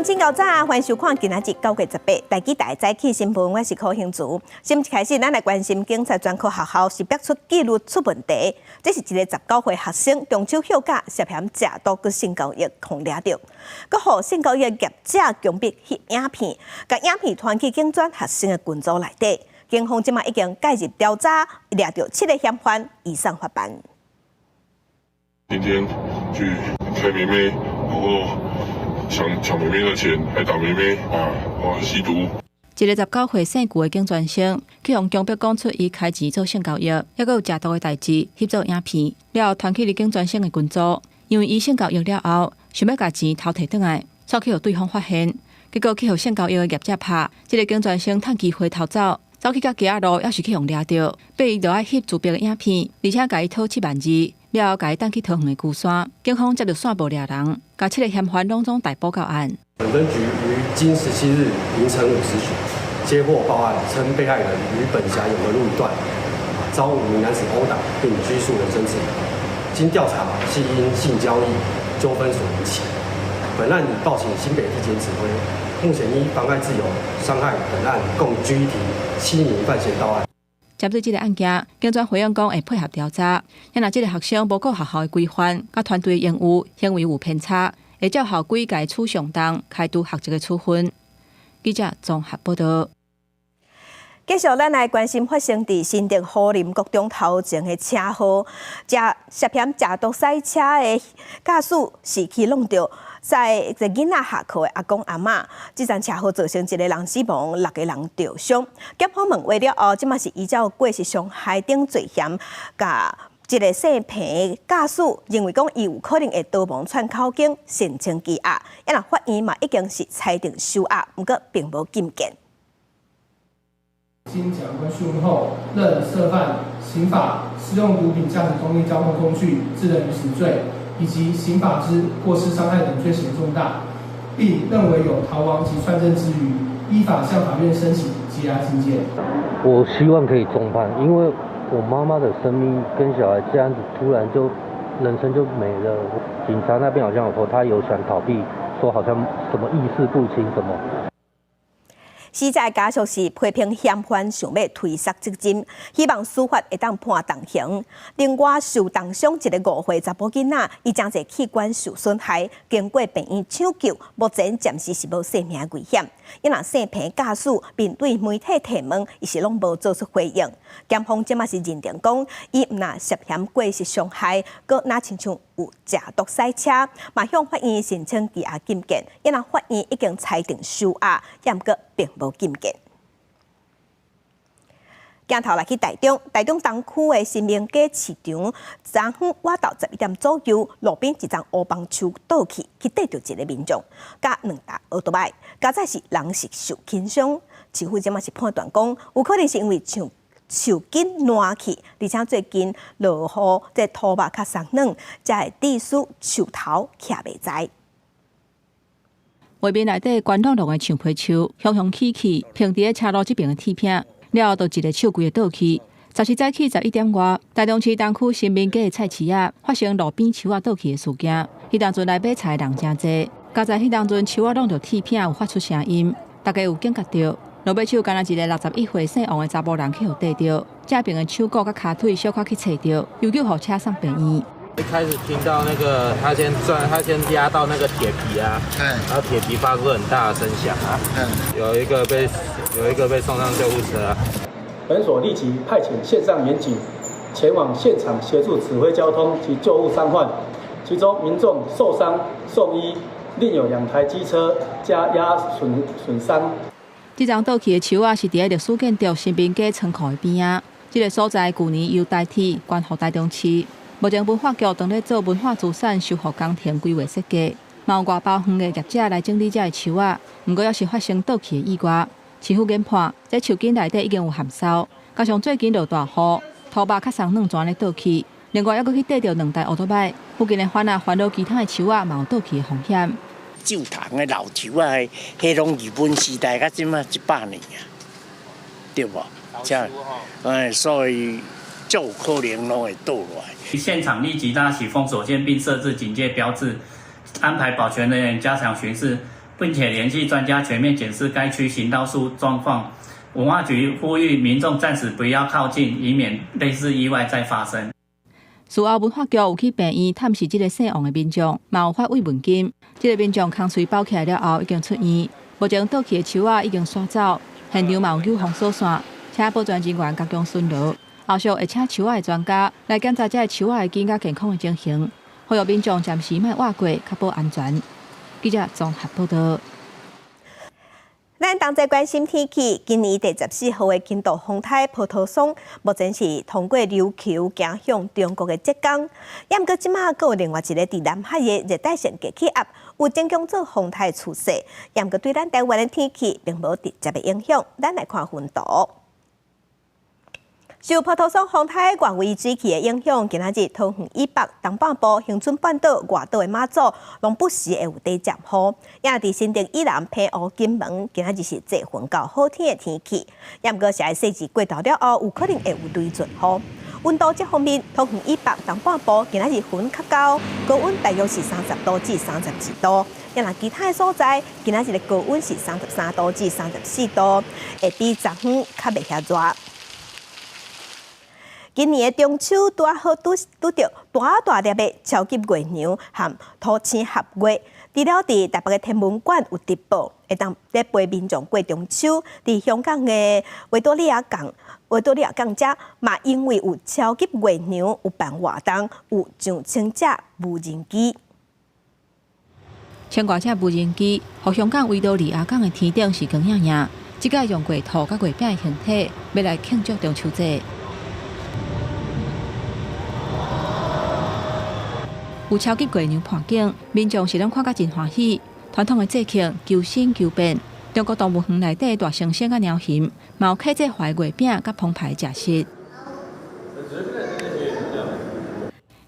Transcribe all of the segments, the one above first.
人真𠢕早，歡迎收看今仔日9月18台記大早起新聞，我是柯興竹。新聞開始，咱來關心警察專科學校是逼出紀律出問題。這是一个19歲學生中秋休假涉嫌食毒佮性交易予掠著，閣予性交易業者強迫翕影片，共影片傳去警專學生的群組內底。警方這馬已經介入調查，掠著七个嫌犯，移送法辦。今天去開妹妹，然後搶妹妹的錢，還打妹妹啊！我吸毒。一个19歲姓顧的警專生，去予強迫講出伊開錢做性交易，猶閣有食毒的代誌，翕做影片，了後傳去佇警專生的群組。因為伊性交易了後，想欲共錢偷提轉來，煞去予對方發現，結果去予性交易的業者拍。這个警專生趁機會逃走，走去到街仔路，猶是去予掠著，逼伊著愛翕自拍的影片，而且共伊討7萬2。了後，共伊帶去桃園的龜山，警方接著線報掠人，共七个嫌犯攏總逮捕到案。本分局於今17日凌晨5時許接獲報案，稱被害人於本轄永和路一段遭五名男子毆打並拘束人身自由。經調查，係因性交易糾紛所引起。本案已報請新北地檢指揮，目前依妨礙自由、傷害等案共拘提七名犯嫌到案。針對這个案件，警專回應講會配合調查。若這个學生無顧學校的規範，佮團隊任務行為有偏差，會照校規共伊處上重開除學籍的處分。記者綜合報道。繼續，咱來關心發生佇新竹虎林國中頭前的車禍，涉嫌食毒賽車的駕駛是去挵著載一个囡仔下課的阿公阿嬤，這場車禍造成一个人死亡，六个人著傷。檢方問話了後，這馬是依照過失傷害等罪嫌，共這个姓彭的駕駛認為講伊有可能會逃亡竄口供，申請羈押。啊若法院嘛已經是裁定收押，毋過並無禁見。經檢察官訊問後，認涉犯刑法使用毒品駕駛公共交通工具致人於死罪，以及刑法之過失傷害等罪嫌重大，並認為有逃亡及竄證之虞，依法向法院申請羈押禁見。我希望可以重判，因為我媽媽的生命跟小孩這樣子突然就人生就沒了。警察那邊好像有說他有想逃避，說好像什麼意識不清什麼。死者家屬是批評嫌犯想欲推卸責任，希望司法會當判重刑。另外受重傷一个5歲查埔囡仔，伊誠濟器官受損害，經過病院搶救，目前暫時是無性命危險。啊若姓彭駕駛面對媒體提問，伊是攏無做出回應。檢方這馬是認定講，伊毋但涉嫌過失傷害，閣若親像有食毒賽車，嘛向法院申請羈押禁見。啊若法院已經裁定收押，毋過並無禁見。鏡頭來去台中，台中東區的新明街市場，昨昏倚晝11點左右，路邊一叢烏枋樹倒去，去硩著一个民眾，佮兩台奧多擺，佳哉是人是受輕傷。市府這馬是判斷講，有可能是因為樹樹根爛去，而且最近落雨，這土肉較鬆軟，才會致使樹頭徛袂在。畫面內底懸朗朗的橡皮樹，雄雄起起，平佇咧車路這邊的鐵片，了後就一个樹規个倒去。14早起11點外，台中市東區新民街的菜市仔發生路邊樹仔倒去的事件。彼當陣來買菜的人誠濟，佳哉彼當陣樹仔挵著鐵片有發出聲音，大家有警覺著。落尾手干焦一个61歲姓王的查埔人去予硩著，正爿的手骨佮跤腿小可去切著，由救護車送病院。一開始聽到那個，他先轉，他先壓到那個鐵皮啊，然後鐵皮發出很大的聲響啊，有一個被送上救護車啊。本所立即派遣線上員警前往現場協助指揮交通及救護傷患，其中民眾受傷送醫，另有兩台機車加壓損傷。這叢倒去的樹仔是佇咧歷史建築新民街倉庫的邊仔，這个所在舊年由台鐵捐予台中市。目前文化局正咧做文化資產修復工程規劃設計，嘛有外包園藝業者來整理這个樹仔。毋過猶是發生倒去的意外，市府研判，這樹根內底已經有含梢，加上最近落大雨，土肉較鬆軟全咧倒去，另外猶閣去硩著兩台烏托擺，附近的番仔煩惱其他的樹仔嘛有倒去的風險。舊塘的老樹仔，彼攏日本時代到這馬100年啊，對無？這，哎，所以就有可能攏會倒落來。現場立即拉起封鎖線，並設置警戒標誌，安排保全人員加強巡視，並且聯繫專家全面檢視該區行道樹狀況。文化局呼籲民眾暫時不要靠近，以免類似意外再發生。事後文化局有去病院探視這个姓王的民眾，嘛有發慰問金。這个民眾空喙包起來了後已經出院，目前倒去的樹仔已經刷走，現場嘛有扭封鎖線，請保全人員加強巡邏。後續會請樹仔的專家來檢查這个樹仔的根佮健康的情形，呼籲民眾暫時莫倚過，確保安全。記者綜合報道。咱同齊關心天氣，今年第14號的輕度風颱葡萄霜，目前是通過琉球行向中國的浙江。毋過這馬閣有另外一个佇南海的熱帶性低氣壓，有增強做風颱趨勢。毋過對咱台灣的天氣並無直接的影響。咱來看雲圖。受葡萄霜風颱外圍水汽的影響，今仔日桃園以北、東半部、恆春半島、外島的馬祖，攏不時會有短暫雨。也佇新竹以南、澎湖、金門，今仔日是濟雲到好天的天氣。也毋過是愛細緻過頭了後，有可能會有雷陣雨。溫度這方面，桃園以北、東半部今仔日雲較高，高溫大約是30度至32度。也若其他的所在，今仔日的高溫是33度至34度，會比昨昏較袂遐熱。今年的中秋拄仔好拄拄著大大粒的超級月娘和土星合月，除了佇台北的天文館有直播，會當咧陪民眾過中秋。佇香港的維多利亞港，維多利亞港遮嘛，因為有超級月娘有辦活動，有上千隻無人機。千外隻無人機，予香港維多利亞港的天頂是光影影。這擺用月兔佮月餅的形體，欲來慶祝中秋節。有超級月娘伴景，民眾是攏看甲真歡喜。傳統的節慶求新求變，中國動物園內底大猩猩佮貓熊，嘛有客製化月餅佮澎湃食食。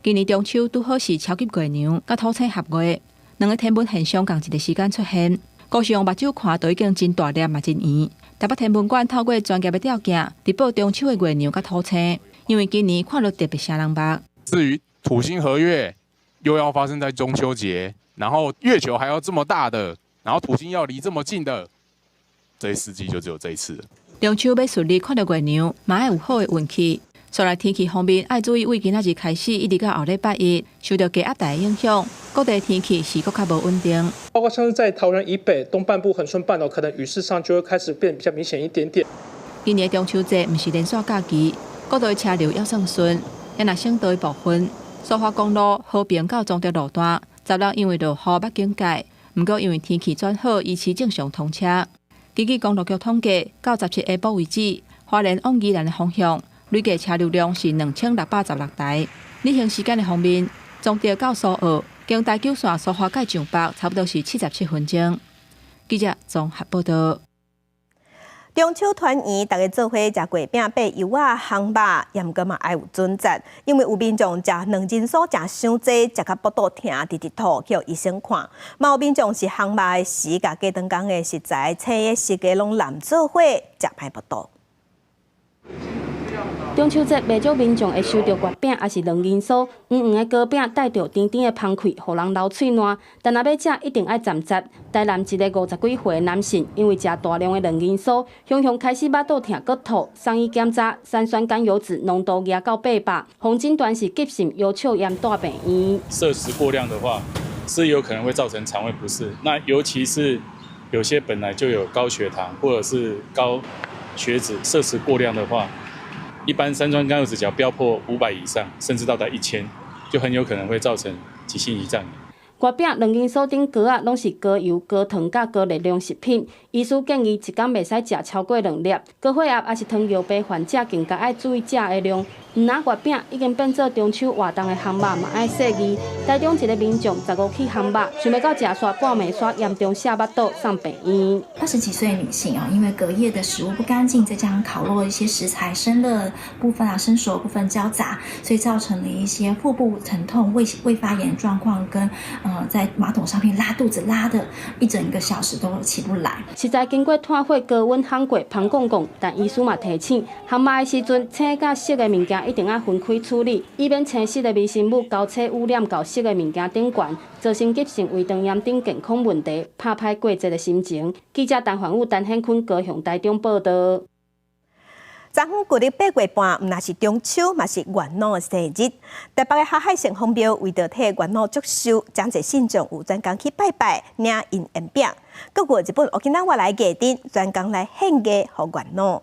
今年中秋拄好是超級月娘佮土星合月，兩个天文現象仝一个時間出現。高雄目睭看都已經真大粒嘛真圓。台北天文館透過專業的吊鏡，直播中秋的月娘佮土星，因為今年看著特別穢人目。至於土星合月，又要發生在中秋節，然後月球還要這麼大的，然後土星要離這麼近的，這四季就只有這一次。中秋欲順利看著月娘，嘛愛有好的運氣。所以天氣方面愛注意，為今仔日開始一直到後禮拜一，受著低壓帶影響，各地天氣是閣較無穩定。包括像是在桃園以北、東半部、恆春半島，可能雨勢上就會開始變比較明顯一點點。今年中秋節毋是連續假期，各地車流猶算順，也若省道的部分。蘇花公路和平到彰德路段，昨日因為落雨捌警戒，毋過因為天氣轉好，維持正常通車。根據公路局統計，到17下晡為止，花蓮往宜蘭的方向累計車流量是2616台。旅行時間的方面，彰德到蘇澳經台九線蘇花改上北，差不多是77分鐘。記者綜合報道。中秋團圓，大家做伙食月餅、掰柚仔、烘肉，也毋過嘛愛有準則，因為有民眾食卵仁酥食傷濟，食甲腹肚疼，直直吐，去予醫生看。嘛有民眾是烘肉的時，共雞腸公的食材、青的時間攏濫做伙，食歹腹肚。中秋節，袂少民眾會收著月餅，抑是卵仁酥，黃黃的糕餅帶著甜甜的芳氣，予人流喙瀾。但若欲食，一定愛站節。台南一个50幾歲的男性，因為食大量的卵仁酥，雄雄開始腹肚疼、閣吐，送醫檢查，三酸甘油酯濃度壓到800，予診斷是急性腰鞘炎帶病院。攝食過量的話，是有可能會造成腸胃不適。那尤其是有些本來就有高血糖或者是高血脂，攝食過量的話，一般三酸甘油酯只要飆破500以上，甚至到達1000，就很有可能會造成急性胰臟炎。月餅、卵仁酥等糕仔攏是高油、高糖佮高熱量食品，醫師建議一工袂使食超過兩粒。高血壓抑是糖尿病患者更加愛注意食的量。毋但月餅已經變做中秋活動的烘肉，嘛愛細膩。台中一个民眾15去烘肉，想袂到食煞半暝煞嚴重瀉腹肚，送病院。 20幾歲的女性啊，因為隔夜的食物不乾淨，再加上烤肉一些食材生熱部分啊、生熟部分交雜，所以造成了一些腹部疼痛、胃發炎狀況，跟在馬桶上面拉肚子拉的一整個小時都起不來。食材經過炭火高溫烘過，芳摃摃，但醫師嘛提醒，烘肉的時陣，青佮熟的物件件一定愛分開處理，以免青色的微生物交叉污染到色的物件頂懸，造成急性胃腸炎等健康問題，拍歹過節的心情。記者陳焕武、陳顯坤高雄、台中報道。昨昏舊曆8月半，毋但是中秋，嘛是元老的生日。台北的霞海城隍廟為著替元老祝壽，誠濟信眾有專工去拜拜，領姻緣餅。閣有日本沖繩來藝陣，專工來獻藝予元老。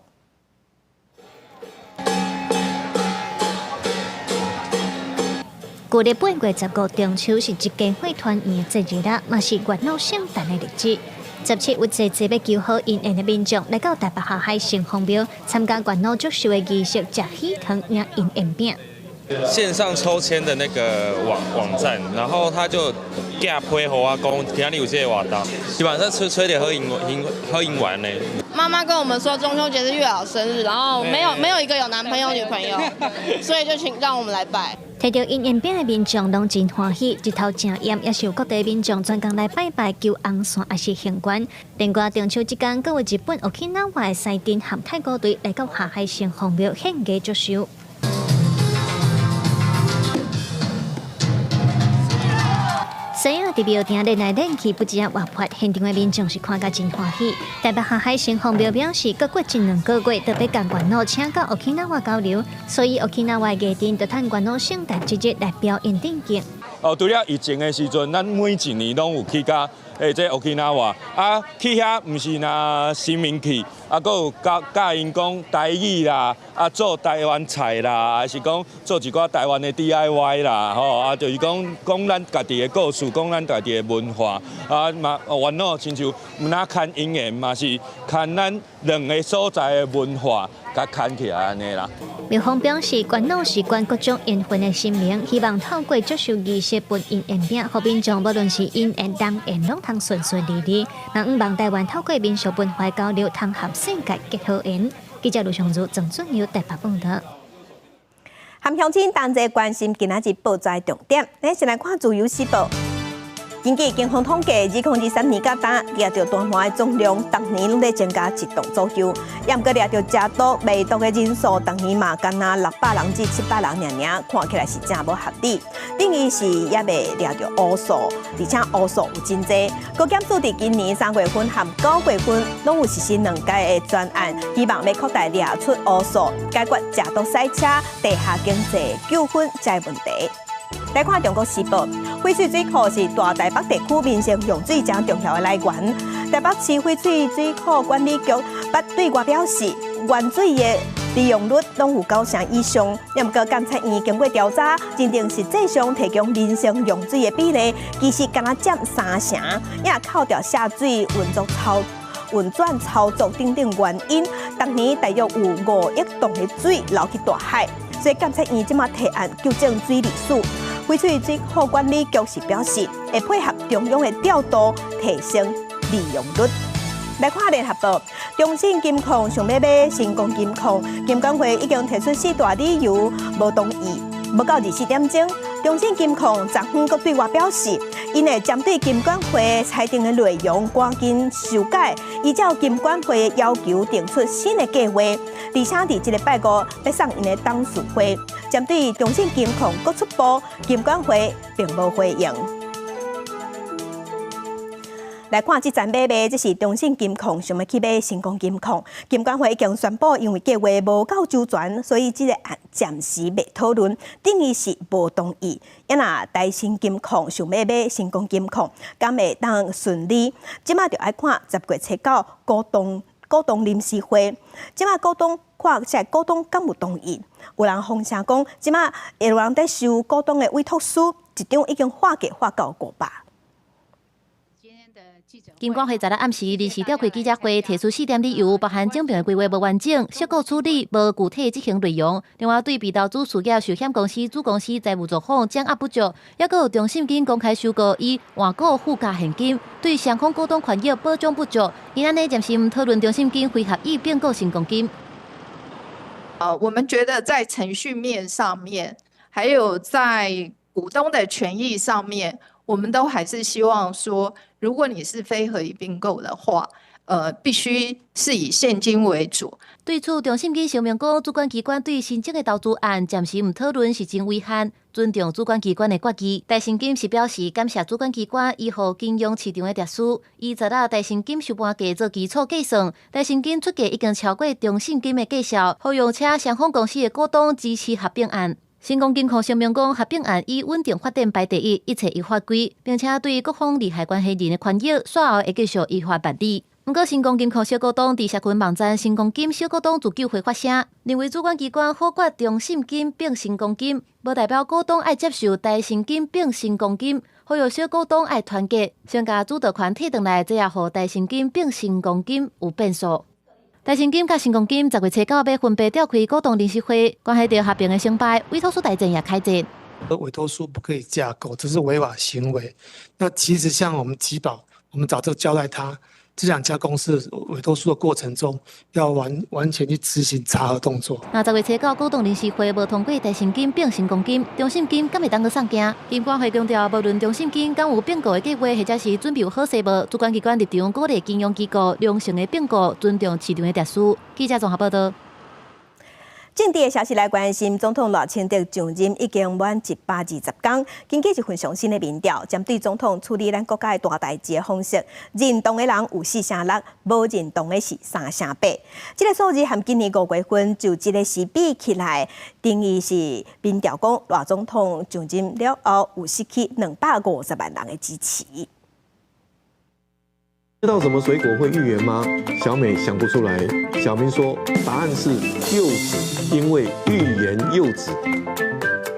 舊曆8月15中秋是一家伙團圓的節日啦，嘛是元老聖誕的日子。17有濟濟欲求好姻緣的民眾來到台北霞海城隍廟參加元老祝壽的儀式，食喜糖、領姻緣餅。線上抽籤的那個網站，然後他就寄批予我講，今仔日有這個活動，基本上吹吹著好姻緣好姻緣呢。媽媽跟我們說中秋節是月老生日，然後沒有一個有男朋友女朋友，所以就請讓我們來拜。提著姻緣餅的民眾攏真歡喜，日頭誠炎，也是有各地民眾專工來拜拜求紅線，抑是行懸。另外中秋這工，閣有日本沖繩的西鎮和太鼓隊來到霞海城隍廟獻藝祝壽。西仔佇廟埕練來練去，不止啊活潑，現場的民眾是看甲真歡喜。台北霞海城隍廟表示，閣過一兩個月，就欲共元老請到沖繩交流，所以沖繩藝陣就趁元老聖誕之日來表演致敬。哦，除了疫情的時陣，咱每一年攏有去佮這沖繩啊，去遐毋是若神明去，啊，閣有教教𪜶講台語啦，啊，做台灣菜啦，還是講做一寡台灣的 DIY 啦，吼，啊，就是講講咱家己的故事，講咱家己的文化，啊嘛，元老親像毋若牽姻緣，嘛是牽咱兩个所在的文化，共牽起來按呢啦。廟方表示，元老是管各種緣分的神明，希望透過祝壽儀式分姻緣餅，予民眾無論是姻緣、人緣，攏通順順利利。嘛向望台灣透過民俗文化交流，通和世界結好緣。記者盧尚如、鄭俊友台北報導。含鄉親同齊關心今仔日報紙重點，咱先來看《自由時報》。根據警方統計，2023年到今，掠著大麻的總量，逐年攏咧增加一棟左右。也毋過掠著食毒、賣毒的人數，逐年嘛干焦600人至700人爾爾，看起來是誠無合理。等於是猶未掠著烏數，而且烏數有真濟。高檢署佇今年3月份和9月份，攏有實施兩屆的專案，希望欲擴大掠出烏數，解決食毒賽車、地下經濟糾紛這個問題。來看《中國時報》，翡翠水庫是大台北地區民生用水誠重要的來源。台北市翡翠水庫管理局捌對外表示，原水的利用率攏有9成以上。也毋過監察院經過調查，認定實際上提供民生用水的比例，其實干焦佔3成，也扣掉下水運轉操作等等原因，逐年大約有5億噸的水流去大海。所以監察院這馬提案糾正水利署。翡翠水庫管理局是表示，會配合中央的調度，提升利用率。來看聯合報，中信金控想欲買新光金控，金管會已經提出四大理由，無同意，無到24點鐘。中信金控昨昏閣對外表示，𪜶會針對金管會裁定的內容趕緊修改，依照金管會的要求定出新的計劃，而且佇這个拜五欲送𪜶的董事會。針對中信金控閣出步，金管會並無回應。來看這層買賣，這是中信金控想欲去買新光金控，金管會已經宣布，因為計劃無夠周全，所以這个案暫時袂討論，等於是無同意。啊若台新金控想欲買新光金控，敢會當順利？這馬就愛看10月初9股東臨時會，這馬股東看這股東敢有同意？有人風聲講，這馬有人佇收股東的委託書，一張已經喊價喊到500。金管會昨日暗時臨時召開記者會，提出四點理由，包含整併的規劃無完整、釋告處理無具體執行內容，另外對被投資事業壽險公司子公司財務狀況掌握不足，抑閣有中信金公開收購以換股附加現金，對雙方股東權益保障不足，𪜶按呢暫時毋討論中信金非合意併購新光金。我們覺得在程序面上面，還有在股東的權益上面，我們都還是希望說，如果你是非合意併購的話，必須是以現金為主。對此，中信金聲明講，主管機關對申請的投資案暫時毋討論，是真遺憾，尊重主管機關的決議。台新金是表示感謝主管機關維護金融市場的秩序。以昨日台新金收盤價做基礎計算，台新金出價已經超過中信金的價數，予用車雙方公司的股東支持合併案。成功金控聲明講，合併案以穩定發展排第一，一切依法規，並且對各方利害關係人的權益，煞後會繼續依法辦理。毋過，成功金控小股東佇社群網站成功金小股東自救會發聲，認為主管機關否決中信金併成功金，無代表股東愛接受台新金併成功金，呼籲小股東愛團結，先共主導權提轉來，這也予台新金併成功金有變數。台新金佮成功金10月初9欲分別召開股東臨時會，關係著合併的成敗，委託書大戰也開戰。委託書不可以架構，這是違法行為。那其實像我們集保，我們早就交代他，這兩家公司委託書的過程中，要完完全去執行查核動作。那10月初9股東臨時會無通過台新金併成功金，中信金敢會當閣送件？金管會強調，無論中信金敢有併購的計劃，或者是準備有好勢無，主管機關立場鼓勵金融機構良性的併購，尊重市場的秩序。記者綜合報道。政治的消息來關心，總統賴清德上任已經滿120天。根據一份上新的民調，針對總統處理咱國家的大代誌的方式，認同的人有4成6，無認同的是3成8。這个數字和今年5月份就這个時比起來，等於是民調講賴總統上任了後有失去250萬人的支持。知道什麼水果會預言嗎？小美想不出來。小明說答案是柚子，因為欲言又止。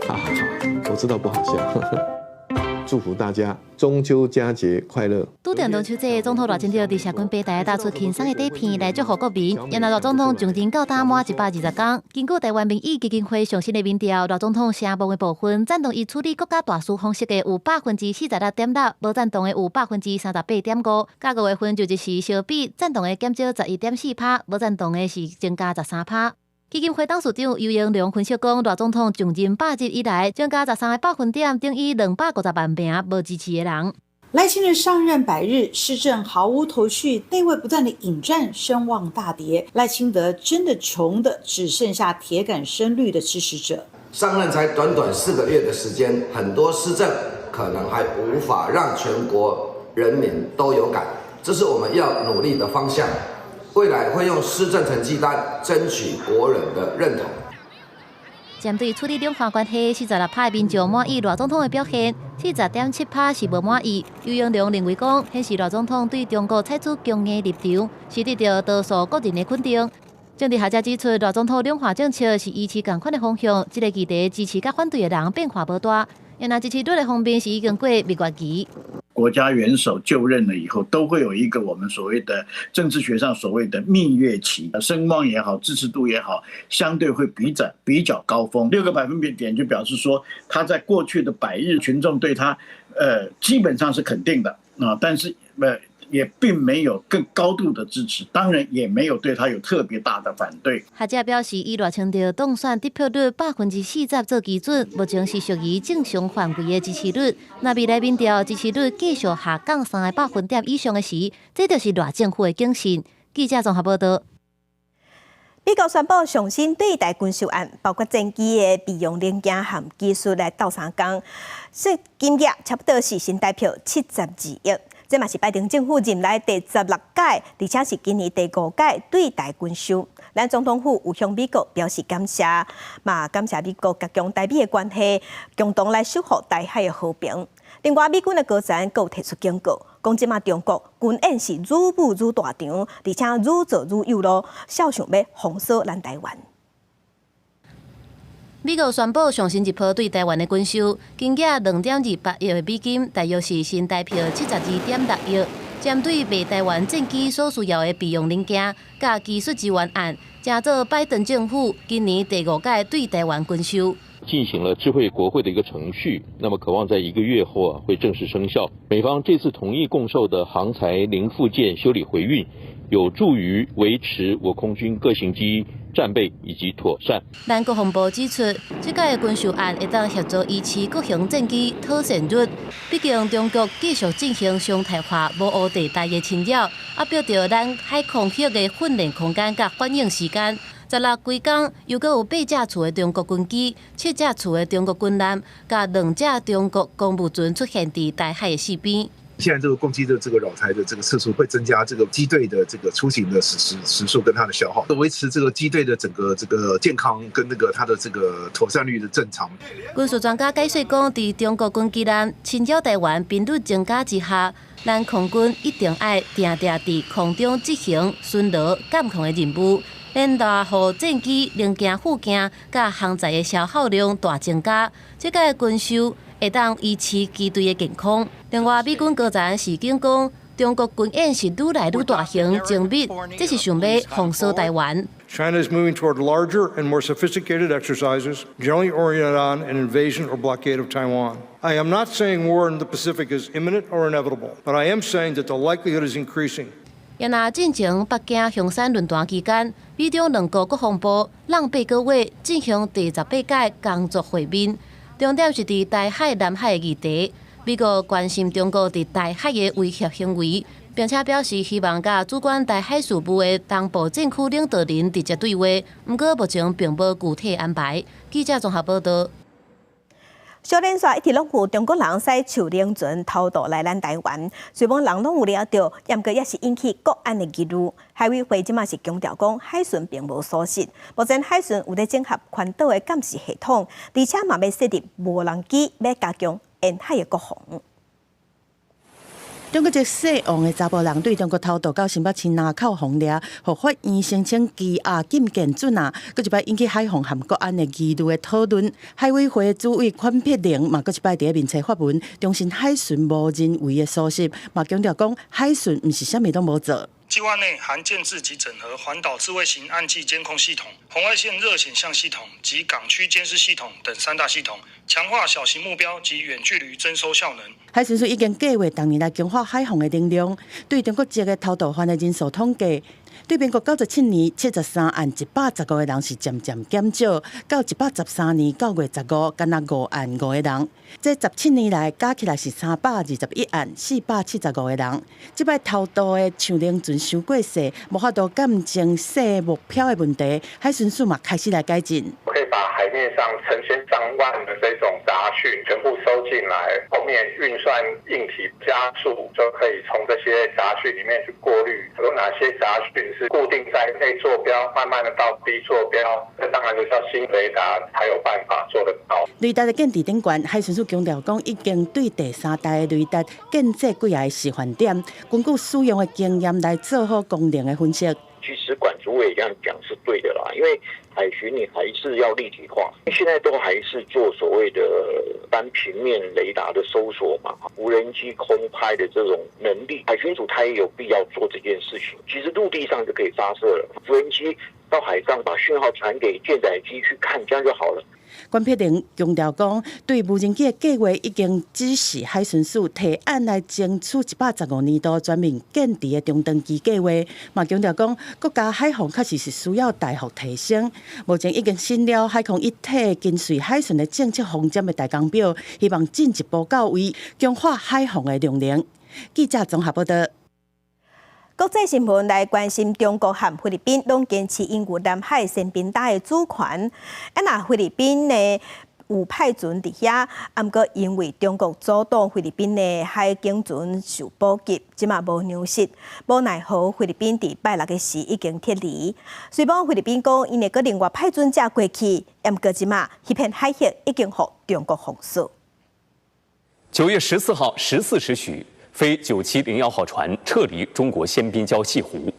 哈哈哈，我知道不好笑。祝福大家中秋佳節快樂。拄著中秋節，總統賴清德佇社群平台打出輕鬆的短片來祝福國民。然後賴總統上任到今滿120天，根據台灣民意基金會上新的民調，賴總統聲望的部分贊同伊處理國家大事方式的有46.6%，無贊同的有38.5%。佮5月份就職時相比，贊同的減少11.4%，無贊同的是增加13%。基金會董事長游盈隆分析講，賴總統上任100日以來，增加13個百分點，等於250萬名無支持的人。賴清德上任100日，施政毫無頭緒，內外不斷的引戰，聲望大跌。賴清德真的窮的只剩下鐵桿深綠的支持者。上任才短短4個月的時間，很多施政可能還無法讓全國人民都有感，這是我們要努力的方向。未來會用施政成績單爭取國人的認同。針對處理兩岸關係，46%的民眾滿意賴總統的表現，40.7%是無滿意。游盈隆認為講，顯示賴總統對中國採取強硬立場，是得到多數國人的肯定。政治學者指出，賴總統兩岸政策是維持仝款的方向，這个議題支持佮反對的人變化無大。然而支持率的方面是已經過蜜月期。國家元首就任了以後，都會有一個我們所謂的政治學上所謂的蜜月期，聲望也好，支持度也好，相對會比較高峰。6個百分點就表示說，他在過去的百日，群眾對他，基本上是肯定的啊，但是也並沒有更高度的支持，當然也沒有對他有特別大的反對。學者表示，以賴清德當選得票率40%做基準，目前是屬於正常範圍的支持率。若未來民調支持率繼續下降3個百分點以上的時，這就是賴政府的警訊。記者綜合報道。美國宣布上新對台軍售案，包括戰機的備用零件和技術來鬥相共，說金額差不多是新台票72億。這嘛是拜登政府任內第16屆，而且是今年第五屆對台軍售。咱總統府有向美國表示感謝，嘛感謝美國加強台美的關係，共同來守護台海的和平。另外，美軍的高層閣有提出警告，講這馬中國軍演是愈舞愈大場，而且愈做愈有路，肖想欲封鎖咱台灣。美國宣布上新一波對台灣的軍售，金額2.28億的美金，大約是新台票72.6億。針對賣台灣戰機所需要的備用零件、佮技術支援案，成做拜登政府今年第五屆對台灣軍售。進行了知會國會的一個程序，那麼可望在一個月後啊會正式生效。美方這次同意供售的航材零附件修理回運，有助於維持我空軍各型機戰備以及妥善。咱國防部指出，這個軍售案會當協助維持各型戰機妥善率。畢竟中國繼續進行常態化模糊地帶的侵擾，壓迫著咱海空域的訓練空間佮反應時間。16規工又閣有八架次的中國軍機、七架次的中國軍艦，佮兩架中國公務船出現佇台海的四邊。現在這個攻擊的這個擾台的這個次數會增加這個機隊的這個出行的時數跟它的消耗，維持這個機隊的整個這個健康跟那個它的這個妥善率的正常。軍事專家解說講，佇中國軍機艦侵擾台灣頻率增加之下，咱空軍一定愛定定佇空中執行巡邏監控的任務，免予戰機零件附件佮航材的消耗量大增加。這個軍售會當維持機隊的健康。另外，美軍高層示警講，中國軍演是愈來愈大型精密，這是想欲封鎖台灣。 China is moving toward larger and more sophisticated exercises, generally oriented on an invasion or blockade of Taiwan. I am not saying war in the Pacific is imminent or inevitable, but I am saying that the likelihood is increasing. 也若進前北京香山論壇期間，美中兩國國防部挵八個月進行第18屆工作會面，重點是佇台海、南海的議題。美國關心中國佇台海的威脅行為，並且表示希望佮主管台海事務的東部戰區領導人直接對話。毋過目前並無具體安排。記者綜合報道。小連續一直攏有中國人駛樹輪船偷渡來咱台灣，雖罔人攏有掠著，毋過也是引起國安的疑慮。海委會這馬是強調講，海巡並無疏失，目前海巡有咧整合環島的監視系統，而且嘛欲設立無人機，欲加強沿海的國防。中國一個姓王的查埔人對中國偷渡到新北市林口予掠，予法院申請羈押禁見准啊，閣一擺引起海防和國安的疑慮的討論。海委會主委寬碧玲嘛，閣一擺佇咧面冊發文，重申海巡無人為的疏失，嘛強調講海巡毋是啥物攏無做。計劃內含建置及整合環島智慧型岸際監控系統、紅外線熱顯像系統及港區監視系統等三大系統，強化小型目標及遠距離偵搜效能。海巡署已經計劃逐年來強化海防的能量，對中國籍的偷渡犯的人數統計，對民國97年73案115個人是漸漸減少，到113年9月15，干焦5案5個人。這17年來加起來是321案475個人。這擺偷渡的樹輪船傷過細，無法度監偵細目標的問題，海巡署嘛開始來改進。可以把海面上成千上萬的這種雜訊全部收進來，後面運算硬體加速，就可以從這些雜訊裡面去過濾，有哪些雜訊是固定在 A 坐標，慢慢的到 B 坐標，這當然就是要新雷達才有辦法做得到。雷達的建置頂懸，海巡署強調講，已經對第三代的雷達建置幾个示範點，根據使用的經驗來做好功能的分析。其實管主委這樣講是對的啦，因為海巡你還是要立體化，現在都還是做所謂的單平面雷達的搜索嘛，無人機空拍的這種能力，海巡署它也有必要做這件事情。其實陸地上就可以發射了，無人機到海上把訊號傳給艦載機去看，這樣就好了。關碧玲強調講，對無人機的計劃已經指示海巡署提案來爭取115年度全面建置的中長期計劃，嘛強調講，國家海防確實是需要大幅提升。目前已經審了海空一體跟隨海巡的政策方針的大綱表，希望進一步到位，強化海防的量能。記者綜合報道。國際新聞來關心，中國和菲律賓攏堅持𪜶有南海先濱礁的主權。啊，若菲律賓呢有派船佇遐，毋過因為中國阻擋菲律賓的海警船受補給，這馬無糧食，無奈何菲律賓佇拜六的時已經撤離。雖罔菲律賓講𪜶會閣另外派船隻過去，毋過這馬彼片海域已經予中國封鎖。 9月14號14時許，飛9701號船撤離中國先濱礁潟湖。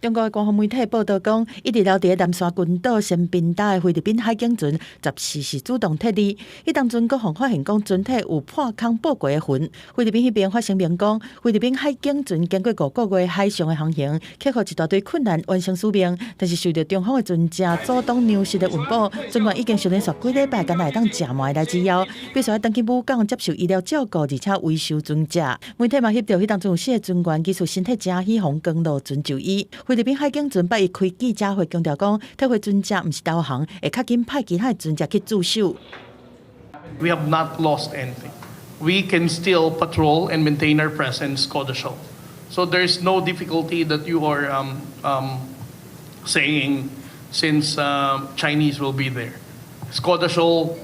中國官方媒體報導講，一直留佇南沙群島仙賓島的菲律賓海警船14是主動撤離。彼當陣閣予發現講船體有破空報過的痕。菲律賓彼邊發聲明講，菲律賓海警船經過5個月海上的航行，克服一大堆困難，完成使命。但是受著中方的船隻阻擋糧食的運補，船員已經連續幾禮拜干焦會當食糜來之枵，必須愛轉去母港接受醫療照顧，而且維修船隻。媒體嘛翕著彼當陣有四个船員其實身體誠虛，予降落船就醫。菲律賓海警船拜一開記者會強調講，撤回船隻毋是投降，會較緊派其他的船隻去駐守。 We have not lost anything. We can still patrol and maintain our presence Escoda Shoal. So there's no difficulty that you are saying since Chinese will be there. Escoda Shoal,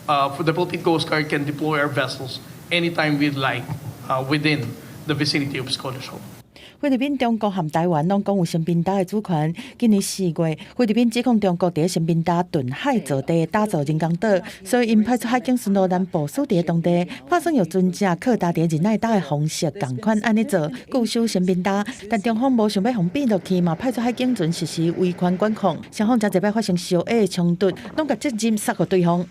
for the Philippine Coast Guard can deploy our vessels anytime we'd like within the vicinity of Escoda Shoal. 菲律賓、中國和台灣攏講有仙賓島的主權。今年4月，菲律賓指控中國佇仙賓島遁海造地，打造人工島，所以𪜶派出海警巡邏艦部署佇當地，拍算用船隻擴大佇仁愛島的方式仝款按呢做，固守仙賓島。但中方無想欲予變落去，嘛派出海警船實施維權管控，雙方誠濟擺發生小額的衝突，攏共責任捒予對方。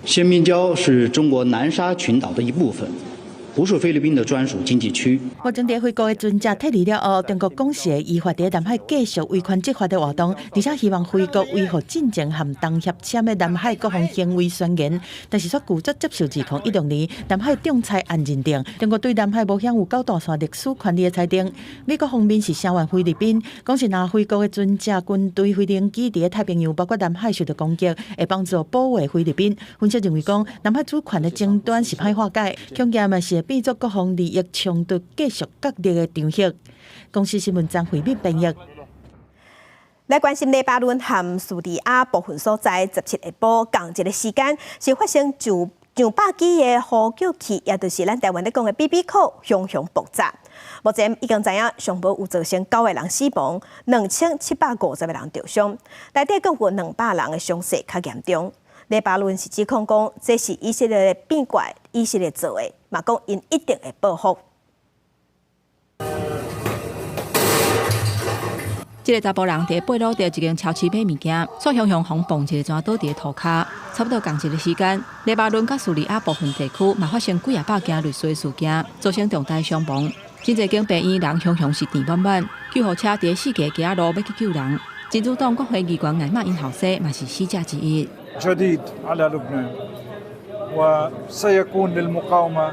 仙賓礁是中國南沙群島的一部分。不是菲律賓的專屬經濟區。目前佇菲國的船隻撤離了後，中國講是會依法佇南海繼續維權執法的活動，而且希望菲國維護進前和東協簽的南海各方行為宣言，但是卻拒絕接受2016年南海仲裁案認定，中國對南海無享有九大線歷史權利的裁定。美國方面是聲援菲律賓，講是若菲國的船隻軍隊飛行機佇太平洋包括南海受著攻擊，會幫助保衛菲律賓。分析認為講，南海主權的爭端是歹化解，恐驚嘛是會變作各方利益衝突繼續角力的場域。公視新聞張惠敏編譯。來關心黎巴嫩和敘利亞部分所在，17下晡仝一个時間是發生上上百支的呼叫器，也就是咱台灣咧講的 BB call，雄雄爆炸。目前已經知影上無有造成九個人死亡，2750個人著傷，內底閣有200人的傷勢較嚴重。黎巴嫩是指控講，這是以色列變怪，以色列做的，嘛講𪜶一定會報復。這个查埔人佇貝魯特一間超市買物件，煞雄雄予磅一个磚倒佇塗跤。差不多仝一个時間，黎巴嫩佮敘利亞部分地區嘛發生幾仔百件類似的事件，造成重大傷亡。真濟間病院人雄雄是填滿滿，救護車佇四界街仔路欲去救人。真主黨國會議員艾瑪𪜶後生嘛是死者之一。 جديد على لبنان وسيكون للمقاومة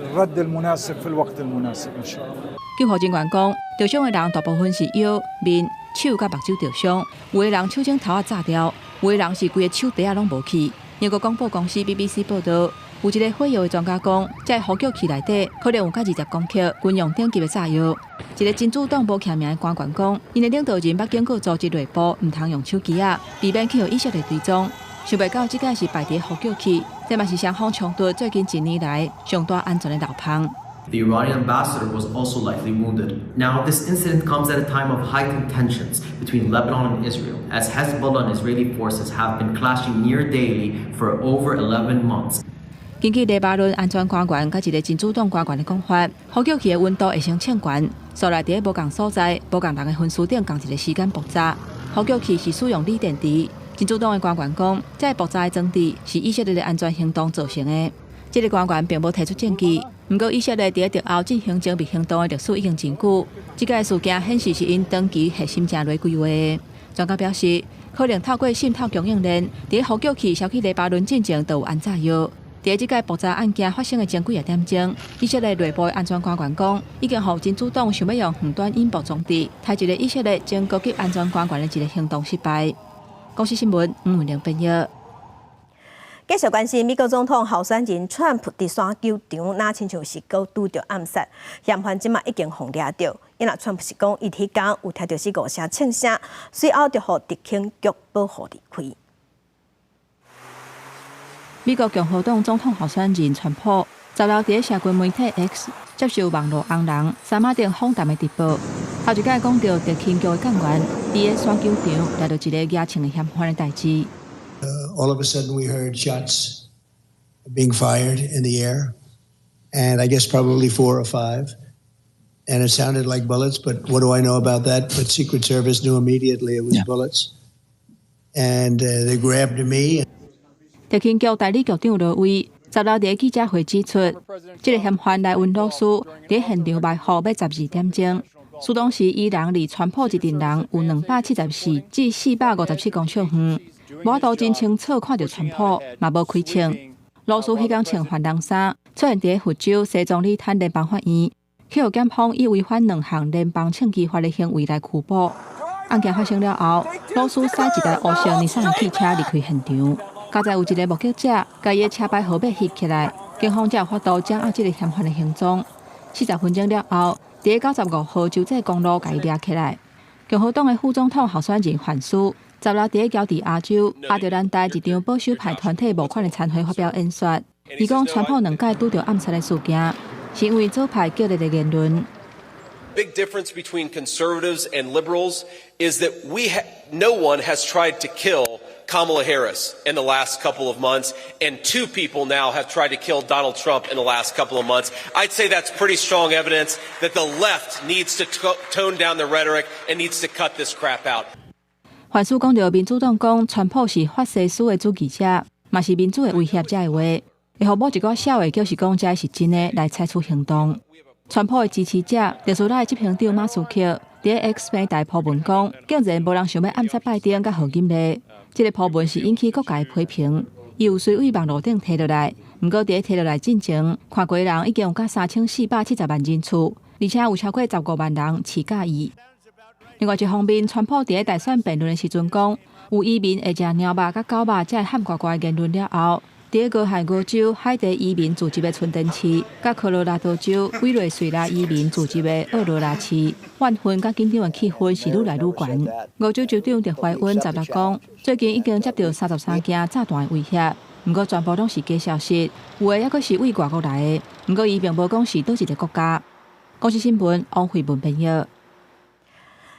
الرد المناسب في الوقت المناسب إن شاء الله。救護人員講，著傷的人大部分是腰、面、手佮目睭著傷，有的人手指頭仔炸掉，有的人是規个手蹄仔攏無去。英國廣播公司 BBC 報導，有一个火藥的專家講，這个呼叫器內底可能有佮20公克軍用等級的炸藥。一个真主黨無簽名的官員講，𪜶的領導人捌警告組織內部毋通用手機仔，避免去予以色列追蹤。想袂到這个是敗佇呼叫器，這嘛是雙方衝突最近一年來上大安全的漏縫。 The Iranian ambassador was also lightly wounded. Now, this incident comes at a time of heightened tensions between Lebanon and Israel, as Hezbollah and Israeli forces have been clashing near daily for over 11 months. 根據黎巴嫩安全官員佮一个真主黨官員的講法，呼叫器的溫度會先衝懸，所來佇無仝所在、無仝人的分屍頂仝一个時間爆炸。呼叫器是使用鋰電池。真主黨的官員講，這个爆炸的裝置是以色列的安全行動造成的。這个官員並無提出證據。毋過以色列佇德歐進行精密行動的歷史已經真久。這个事件顯示是𪜶長期核心戰略規劃的。專家表示，可能透過滲透供應鏈，佇呼叫器銷去黎巴嫩進前就有安炸藥。佇這个爆炸案件發生的前幾仔點鐘，以色列內部的安全官員講，已經予真主黨想欲用遠端引爆裝置，刣一个以色列前高級安全官員的一个行動失敗。公視新聞吳文玲編譯。繼續關心美國總統候選人川普佇選球場，若親像是閣拄著暗殺，嫌犯這馬已經予掠著。因為川普是講，伊彼工有聽著四五聲槍聲，隨後就予特勤局保護離開。美國共和黨總統候選人川普十六佇社群媒體 X 接受網路紅人三馬頂訪談的直播，頭一擺講著特勤局的幹員佇咧選球場掠著一个舉槍的嫌犯的代誌。 All of a sudden, we heard shots being fired in the air, and I guess probably four or five. And it sounded like bullets, but what do I know about that? But Secret Service knew immediately it was bullets. And they grabbed me. 特勤局代理局長羅威十六佇記者會指出，這个嫌犯萊溫魯斯佇現場埋伏欲12點鐘，事當時伊人離川普一陣人有274至457公尺遠，無法度真清楚看著川普，嘛無開槍。魯斯彼工穿番紅衫，出現佇佛州西棕里灘聯邦法院，去予檢方以違反兩項聯邦槍支法的行為來拘捕。案件發生了後，魯斯駛一台烏色尼桑的汽車離開現場。佳哉有一个目擊者，共伊的車牌號碼翕起來，警方才有法度掌握這个嫌犯的行蹤。40分鐘了後，佇95號州際公路共伊掠起來。共和黨的副總統候選人范斯十六佇喬治亞州亞特蘭大一場保守派團體募款的餐會發表演說，伊講川普兩擺拄著暗殺的事件，是因為左派激烈的言論。 Big difference between conservatives and liberals is that no one has tried to kill Kamala Harris in the last couple of months, and two people now have tried to kill Donald Trump in the last couple of months. I'd say that's pretty strong evidence that the left needs to tone down the rhetoric and needs to cut this crap out. 范斯講著民主黨講川普是法西斯的主義者，嘛是民主的威脅者的話，會予某一寡痟的，就是講這是真的來採取行動。川普的支持者特斯拉的執行長馬斯克佇 X 平台鋪文講，竟然無人想欲暗殺拜登佮賀錦麗。這个鋪文是引起各界批評，伊有隨位網路頂提落來，毋過佇提落來進前，看過人已經有甲3470萬人次，而且有超過15萬人飼佮伊。另外一方面，川普佇大選辯論的時陣講，有移民會食貓肉佮狗肉，這个譀呱呱言論了後，佇俄亥俄州海地移民聚集的春田市，佮科羅拉多州委內瑞拉移民聚集的奧羅拉市，怨恨佮緊張的氣氛是愈來愈懸。俄州州長特懷溫十六講，最近已經接著33件炸彈的威脅，毋過全部攏是假消息，有的猶閣是對外國來的。毋過伊並無講是佗一个國家。公視新聞王慧文編譯。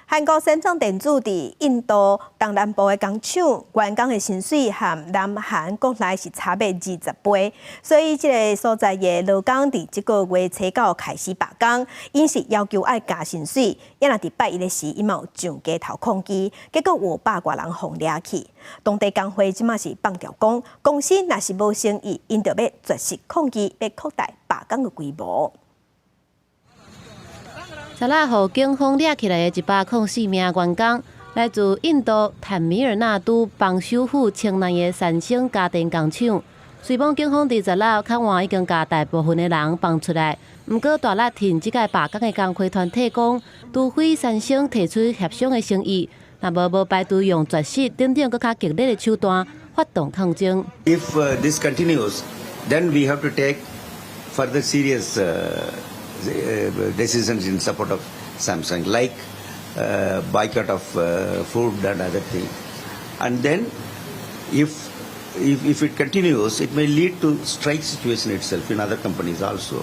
韓國三星電子佇印度東南部的工廠員工的薪水和南韓國內是差欲20倍，所以這个所在的勞工佇這个月初九開始罷工，𪜶是要求愛加薪水。也若佇拜一的時，𪜶嘛有上街頭抗議，結果有百外人予掠去。當地工會這馬是放調講，公司若是無誠意，𪜶就欲絕食抗議，欲擴大罷工的規模。十六予警方掠起來的104名員工，來自印度坦米爾納都邦首府清奈的三星家電工廠。雖罔警方佇十六較晚已經共大部分的人放出來，毋過大力挺這個罷工的工會團體講，除非三星提出協商的誠意，若無無排除用絕食等等閣較激烈的手段發動抗爭。 If this continues, then we have to take further serious decisions in support of Samsung, like boycott of food and other things. And then, if it continues, it may lead to strike situation itself in other companies also.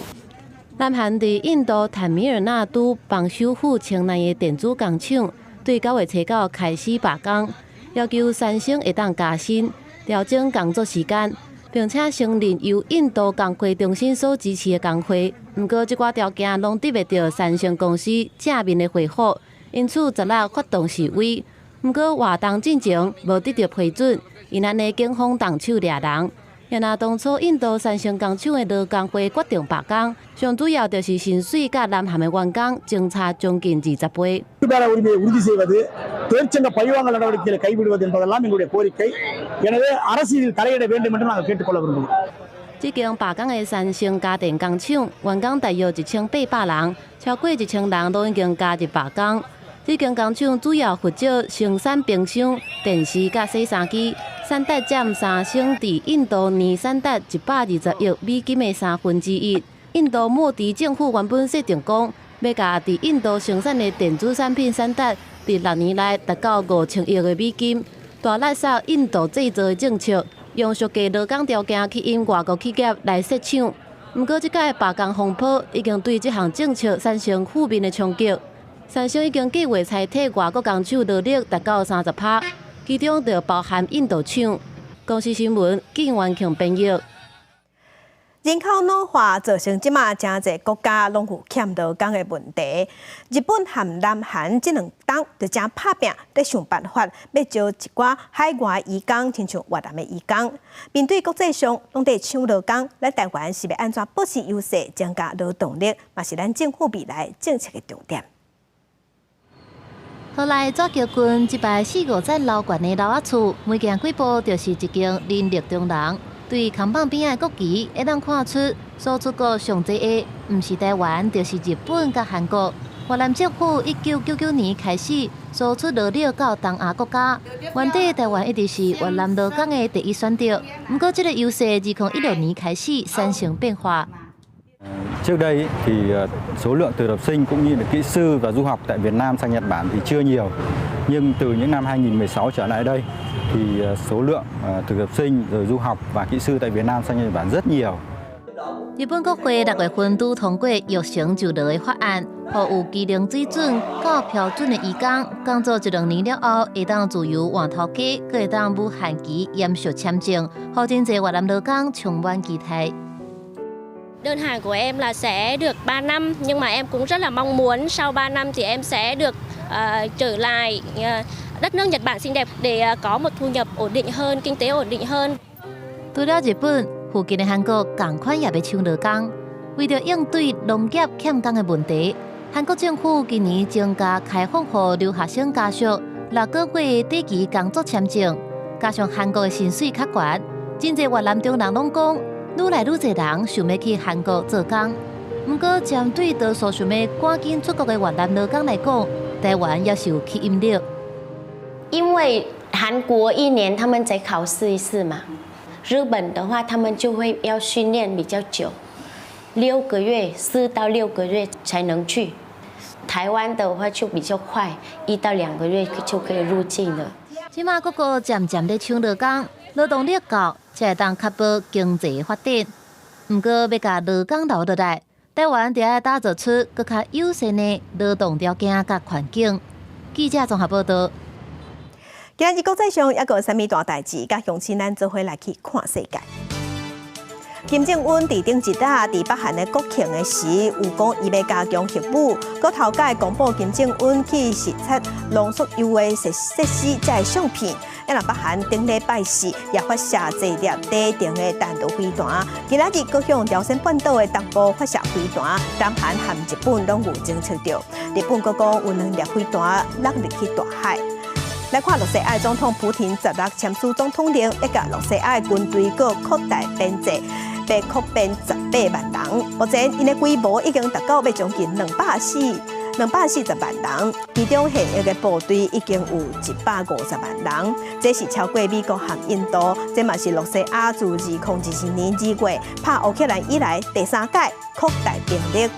南韓佇印度坦米爾納都邦首府清奈的電子工廠，對9月初九開始罷工，要求三星會當加薪、調整工作時間，並且承認由印度工會中心所支持的工會。毋過，這寡條件攏得袂著三星公司正面的回覆，因此十六發動示威。毋過活動進前無得著批准，𪜶按呢警方動手掠人。若當初印度三星工廠的勞工會決定罷工，上主要就是薪水佮南韓的員工相差將近20倍。 உரிமையை உறுதி செய்வது, தொழிற்சங்க பழிவாங்கல் நடவடிக்கைகளை கைவிடுவது என்பதெல்லாம் எங்களுடைய கோரிக்கை. எனவே அரசு இதில் தலையிட வேண்டும் என்று நாங்கள் கேட்டுக்கொள்ள விரும்புகிறோம். 這間罷工的三星家電工廠員工大約1800人，超過1000人都已經加入罷工。這間工廠主要負責生產冰箱、電視佮洗衫機，產值佔三星佇印度年產值120億美金的1/3。印度莫迪政府原本設定講，欲共佇印度生產的電子產品產值佇6年內達到5000億的美金，大力殺印度製造的政策，用削低勞工條件去引外國企業來設廠。毋過，這擺罷工風波已經對這項政策產生負面的衝擊。三星已經計劃裁撤外國工廠勞力達到30%，其中就包含印度廠。公視新聞，靳元慶編譯。人口老化造成這馬誠濟國家攏有欠勞工的問題。日本和南韓這兩冬就誠拍拚，咧想辦法欲招一寡海外移工，親像越南的移工。面對國際上攏佇搶勞工，咱台灣是欲按怎保持優勢，增加勞動力，嘛是咱政府未來政策的重點。河內紙橋郡一排四五層樓懸的樓仔厝，每行幾步就是一間人力中人。對扛棒邊仔的國旗，會當看出輸出國上濟的，毋是台灣，就是日本佮韓國。越南政府1999年開始輸出勞力到東亞國家，原底台灣一直是越南勞工的第一選擇。毋過這個優勢2016年開始產生變化。 Trước đây thì số lượng thực tập sinh cũng như là kỹ sư và du học tại Việt Nam sang Nhật Bản thì chưa nhiều. Nhưng từ những năm 2016 trở lại đây thì số lượng thực tập sinh rồi du học và kỹ sư tại Việt Nam sang Nhật Bản rất nhiều. 日本國會6月份拄通過育成就勞的法案，予有技能水準較標準的移工，工作一兩年了後，會當自由換頭家，閣會當無限期延續簽證，予真濟越南勞工充滿期待。 Đơn hàng của em là sẽ được 3 năm nhưng mà em cũng rất là mong muốn sau 3 năm thì em sẽ được trở lại đất nước Nhật Bản xinh đẹp để có một thu nhập ổn định hơn, kinh tế ổn định hơn. 除了日本，附近的韓國仝款也欲搶勞工。為著應對農業欠工的問題，韓國政府今年增加開放予留學生家屬6個月的短期工作簽證，加上韓國的薪水較懸，真濟越南中人攏講，愈來愈濟人想欲去韓國做工。毋過，針對多數想欲趕緊出國的越南勞工來講，台灣猶是有吸引力。因為韓國一年他們才考試一次嘛，日本的話他們就會要訓練比較久，六個月，4到6個月才能去。台灣的話就比較快，1到2個月就可以入境了。這馬各國漸漸咧搶勞工，勞動力夠，才會當確保經濟發展。毋過，欲共勞工留落來，台灣就愛打造出閣較友善的勞動條件佮環境。記者綜合報導。今日國際上猶閣有啥物大代誌，佮鄉親咱做伙來去看世界。金正恩佇頂一日佇北韓的國慶的時，有講伊欲加強核武，閣頭擺公布金正恩去視察濃縮鈾的設施這个相片。啊，若北韓頂禮拜四也發射濟粒短程的彈道飛彈，今仔日閣向朝鮮半島的東部發射飛彈，南韓和日本攏有偵測著。日本閣講有兩粒飛彈落入去大海。來看露西亞總統普廷16簽署總統令，欲共露西亞軍隊閣擴大編制，欲擴編18萬人。目前𪜶的規模已經達到欲將近240萬人，其中現役的部隊已經有150萬人，這是超過美國和印度。這嘛是露西亞自2022年2月拍烏克蘭以來第三擺擴大兵力。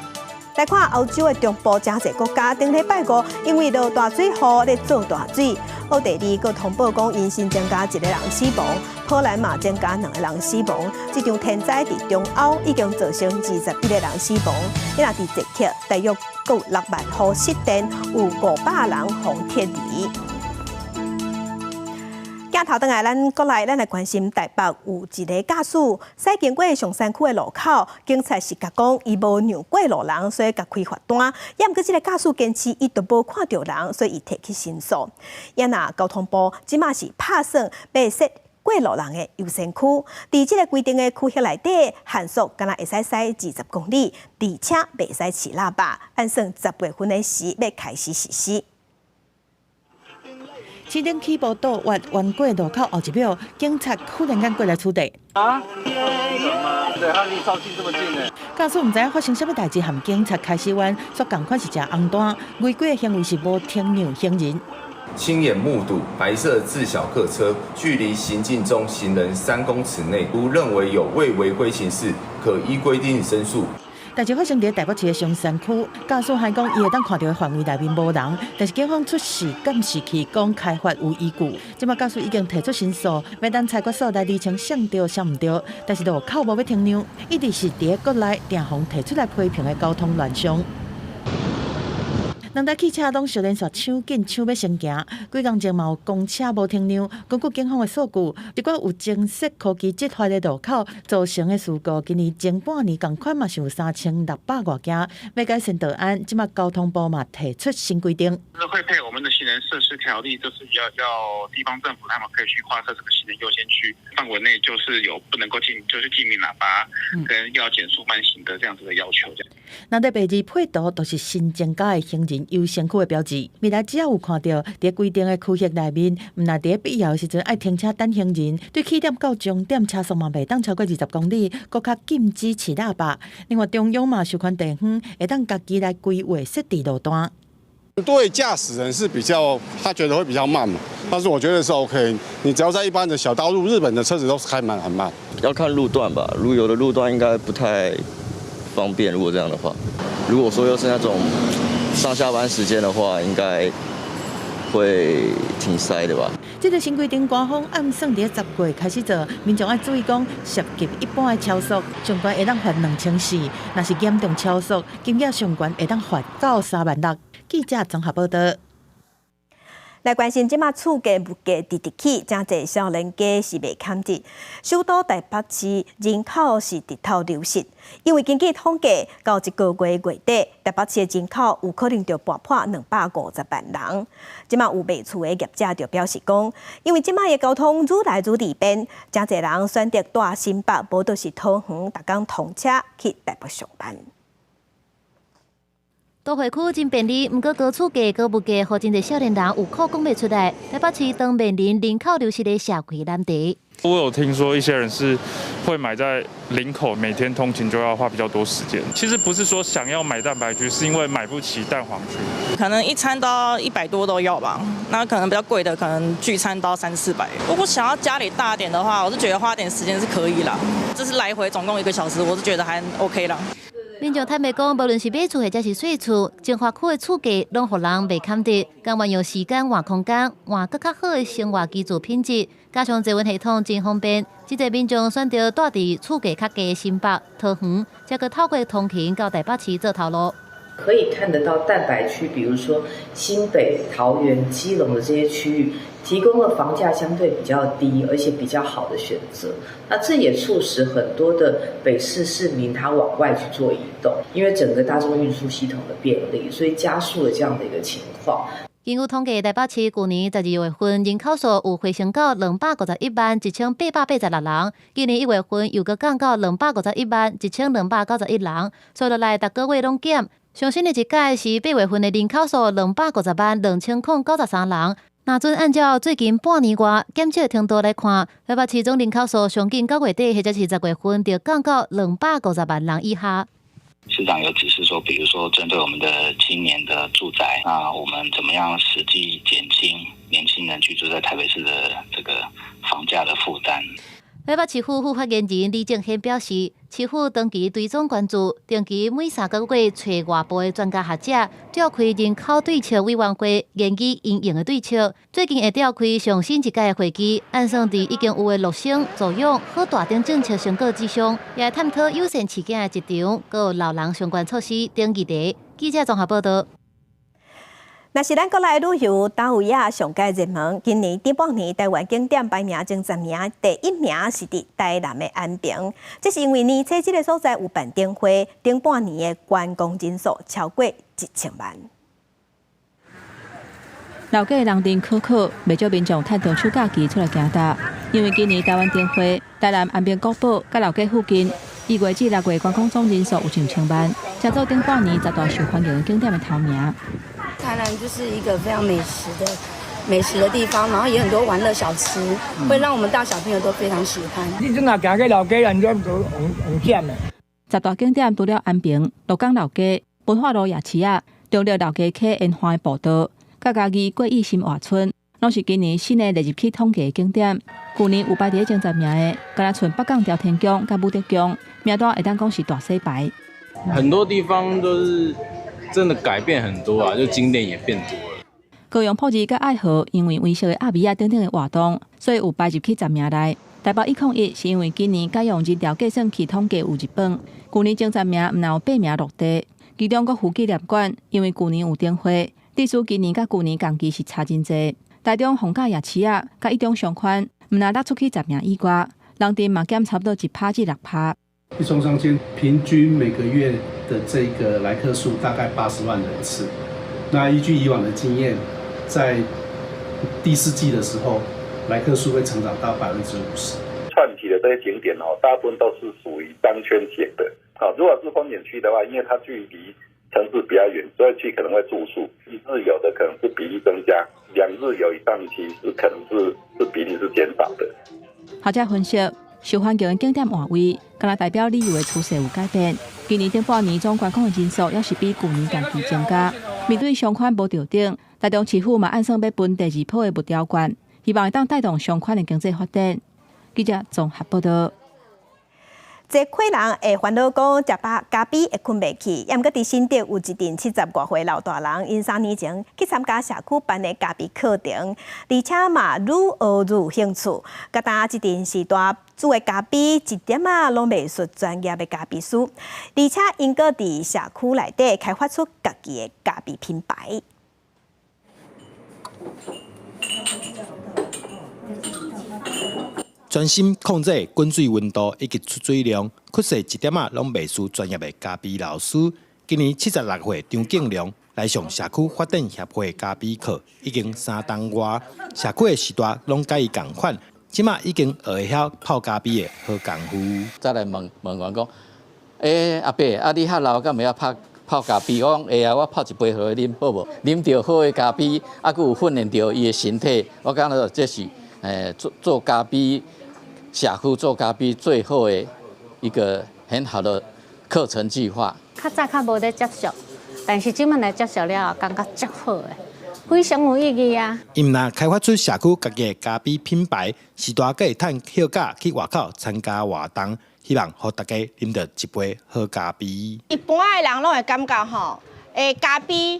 來看歐洲的中部誠濟國家，頂禮拜五因為落大水雨咧做大水，奧地利閣通報講𪜶新增加一個人死亡，波蘭嘛增加兩個人死亡。這場天災佇中歐已經造成21個人死亡。啊若佇捷克，大約閣有6萬戶失電，有500人予撤離。鏡頭轉來，咱國內，咱來關心台北有一个駕駛駛經過松山區的路口，警察是共講伊無讓過路人，所以共開罰單。也毋過這个駕駛堅持伊都無看著人，所以伊提起申訴。啊若交通部這馬是拍算欲設過路人的優先區，佇這个規定的區域內底，限速干焦會使駛20公里，而且袂使飼喇叭。按算10月份的時欲開始實施。市頂起步倒彎彎過路口後一秒，警察忽然間過來取締。啊？對，他離照鏡這麼近呢。駕駛毋知影發生啥物代誌，和警察開始彎，煞仝款是食紅單，違規的行為是無停讓行人。親眼目睹白色自小客車距離行進中行人3公尺內，如認為有未違規情事，可依規定申訴。代誌發生佇台北市的松山區，駕駛還講伊會當看著的範圍內面無人，但是警方出示監視器講開罰有依據。這馬駕駛已經提出申訴，欲等裁決所來釐清誰對誰毋對，但是路口無欲停讓，一直是佇國內定予提出來批評的交通亂象。兩台汽車攏相連續搶緊搶欲先行，幾工前嘛有公車無停讓。根據警方的數據，一寡有偵測科技執法的路口造成的事故，今年前半年仝款嘛是有3600外件。欲改善道安，這馬交通部嘛提出新規定。會配我們的行人設施條例，就是要地方政府他們可以去劃設這個行人優先區範圍內，就是有不能夠進，就是禁鳴喇叭跟要減速慢行的這樣子的要求。這樣。那咧白字配圖都是新增加的行人優先區的標誌。未來只要有看著佇規定的區域內面，毋但佇必要的時陣愛停車等行人，對起點到終點車速嘛袂當超過20公里，閣較禁止飼喇叭。另外中央嘛授權地方會當家己來規劃設置路段。對駕駛人是比較，他覺得會比較慢嘛，但是我覺得是 OK。你只要在一般的小道路，日本的車子都是開蠻很慢。要看路段吧，如果有的路段應該不太方便。如果這樣的話，如果說又是那種上下班時間的話，應該會挺塞的吧。這個新規定官方按算佇10月開始做，民眾愛注意講，涉及一般的超速，上懸會當罰2400，若是嚴重超速，金額上懸會當罰到3萬6。記者綜合報道。來關心這馬厝價物價直直起，誠濟少年家是袂堪得。首都台北市人口是直透流失，因為根據統計，到這個月月底，台北市的人口有可能就跋破250萬人。這馬有賣厝的業者就表示講，因為這馬的交通愈來愈利便，誠濟人選擇蹛新北，無就是桃園，逐工通車去台北上班。都會區真便利，毋過高厝價、高物價，予真濟少年人有苦講袂出來。台北市當面臨人口流失的社會難題。我有聽說一些人是會買在林口，每天通勤就要花比較多時間。其實不是說想要買蛋白區，是因為買不起蛋黃區。可能一餐都要100多都要吧，那可能比較貴的，可能聚餐都要三四百。如果想要家裡大點的話，我是覺得花點時間是可以啦。這是來回總共1個小時，我是覺得還 OK 啦。民眾坦白講，無論是買厝或者是細厝，重劃區的厝價攏予人袂堪得，甘願用時間換空間，換閣較好的生活居住品質。加上捷運系統真方便，這濟民眾選擇蹛佇厝價較低的新北、桃園，才閣透過通勤到台北市做頭路。可以看得到蛋白區，比如說新北、桃園、基隆的這些區域，提供了房價相對比較低，而且比較好的選擇。那這也促使很多的北市市民他往外去做移動，因為整個大眾運輸系統的便利，所以加速了這樣的一個情況。根據統計，台北市舊年12月份人口數有回升到251萬1886人，今年1月份又閣降到251萬1291人，所以落來逐個月攏減。上新的一屆是8月份的人口數250萬2093人。若準按照最近半年外減少程度來看，台北市總人口數上緊9月底或者是10月份就降到250萬人以下。市長有指示說，比如說針對我們的青年的住宅，那我們怎麼樣實際減輕年輕人居住在台北市的這個房價的負擔？台北市府副發言人李正憲表示，市府長期追蹤關注，定期每3個月揣外部的專家學者，召開人口對策委員會，研議因應的對策。最近會召開上新一屆的會議，按算佇已經有的綠生、助養、好大等政策成果之上，也會探討友善飼囝的職場，閣有老人相關措施等議題。記者綜合報道。若是咱國內旅遊，佗位仔上蓋熱門？今年頂半年台灣景點排名前10名，第一名是佇台南的安平。這是因為年初這个所在有辦燈會，頂半年的觀光人數超過1000萬。老街人丁可可，袂少民眾趁中秋假期出來行踏。因為今年台灣燈會，台南安平古堡佮老街附近，1月至6月觀光總人數有上千萬，成做頂半年十大受歡迎景點的頭名。台南就是一個非常美食的地方，然後也很多玩樂小吃，會讓我們大小朋友都非常喜歡。你陣若行過老街，人就都紅線的。十大景點除了安平、鹿港老街、文化路夜市仔、中壢老街溪沿岸步道、佮嘉義過億新活村，攏是今年新的列入去統計的景點。舊年有排佇前10名的，敢若賰北港朝天宮佮武德宮，名單會當講是大洗牌。很多地方都是真的改變很多啊，就景點也變多了。高雄朴子佮愛河，因為溫室的鴨米仔等等的活動，所以有排入去10名內。台北101是因為今年改用人潮計算器統計有入榜，舊年前10名毋但有八名落地，其中國父紀念館因為舊年有燈會，致使今年佮舊年仝期是差真濟。台中逢甲夜市仔，佮一中商圈，毋若六出去10名以外，人陣嘛減差不多1趴至6趴。一中商圈平均每個月的這個來客數大概80萬人次。那依據以往的經驗，在第四季的時候，來客數會成長到50%。串起的這些景點哦，大部分都是屬於商圈型的。好，如果是風景區的話，因為它距離城市比較遠，所以去可能會住宿。一日遊的可能是比例增加，兩日遊以上其實可能是比例是減少的。學者分析，受環境的景點換位，敢若代表旅遊的趨勢有改變。今年頂半年總觀光的人數，抑是比舊年同期增加。面對商圈無著頂，台中市府嘛按算欲分第二波的物調券，希望會當帶動商圈的經濟發展。記者綜合報道。這氣人會煩惱講食飽咖啡會睏袂去，猶毋過佇新竹有一陣70外歲老大人，𪜶3年前去參加社區辦的咖啡課程，而且嘛愈學愈有興趣。佮今這陣序大煮的咖啡一點仔攏袂輸專業的咖啡師，而且𪜶閣佇社區內底開發出家己的咖啡品牌。專心控制滾水溫度以及出水量，確實一點仔攏袂輸專業的咖啡老師。今年76歲張敬良來上社區發展協會咖啡課，已經3冬外，社區的序大攏佮伊仝款，這馬已經學會曉泡咖啡的好功夫。再來問問完講，欸，阿伯，啊你遐老敢會曉泡泡咖啡？我講會啊，我泡一杯予你啉好無？啉著好的咖啡，啊，閣有訓練著伊的身體，我感覺這是做做咖啡。社區做咖啡最好的一個很好的課程計劃。較早較無咧接觸，但是這擺來接觸了後，感覺足好的，非常有意義啊！伊毋但開發出社區家己的咖啡品牌，序大閣會趁休假去外口參加活動，希望予大家啉著一杯好咖啡。一般的人攏會感覺吼，咖啡